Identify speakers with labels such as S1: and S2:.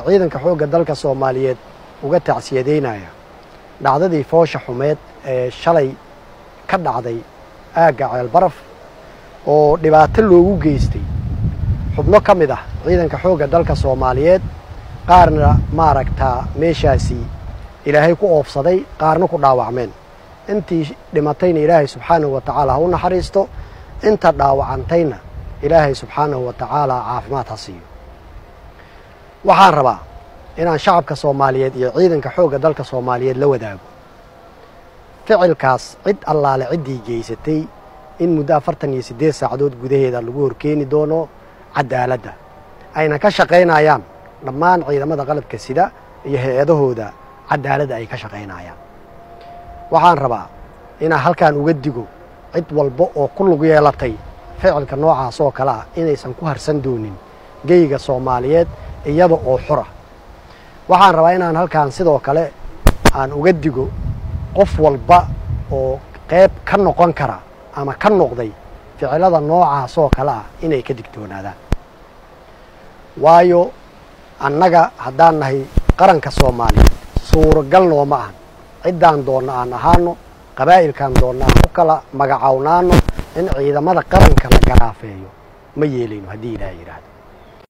S1: Ciidanka xoogga dalka Soomaaliyeed uga tacsiyadaynaya dhacdadii foosha xumeed ee shalay ka dhacday aagga Ceelbaraf oo dhibaato loogu geystay xubno ka mid ah ciidanka xoogga dalka Soomaaliyeed, qaarna maaragtaa meeshaasi Ilaahay ku oofsaday, qaarna ku dhaawacmeen. Intii dhimatayna Ilaahay subxaanahu wa tacaala ha u naxariisto, inta dhaawacantayna Ilaahay subxaanahu wa tacaala caafimaad ha siiyo. Waxaan rabaa inaan shacabka Soomaaliyeed iyo ciidanka xoogga dalka Soomaaliyeed la wadaago ficilkaas cid allaale ciddii geysatay in muddo 48 saacadood gudaheeda lagu horkeeni doono cadaaladda, ayna ka shaqaynayaan dhammaan ciidamada qalabka sida iyo hay-adahooda cadaaladda ay ka shaqaynayaan. Waxaan rabaa inaan halkan uga digo cid walba oo ku lug yeelatay ficilka noocaas oo kale ah inaysan ku harsan doonin geyga Soomaaliyeed iyada oo xura. Waxaan rabaa inaan halkan sidoo kale aan uga digo qof walba oo qayb ka noqon kara ama ka noqday ficilada noocaas oo kale ah inay ka digtoonaadaan, waayo annaga haddaan nahay qaranka Soomaaliyeed suuragal nooma ahan ciddaan doonna aan ahaano, qabaa'ilkaan doonna aan ku kala magacawnaano, in ciidamada qaranka la garaafeeyo. Ma yeelayno haddii Ilaahay yidhaahdo.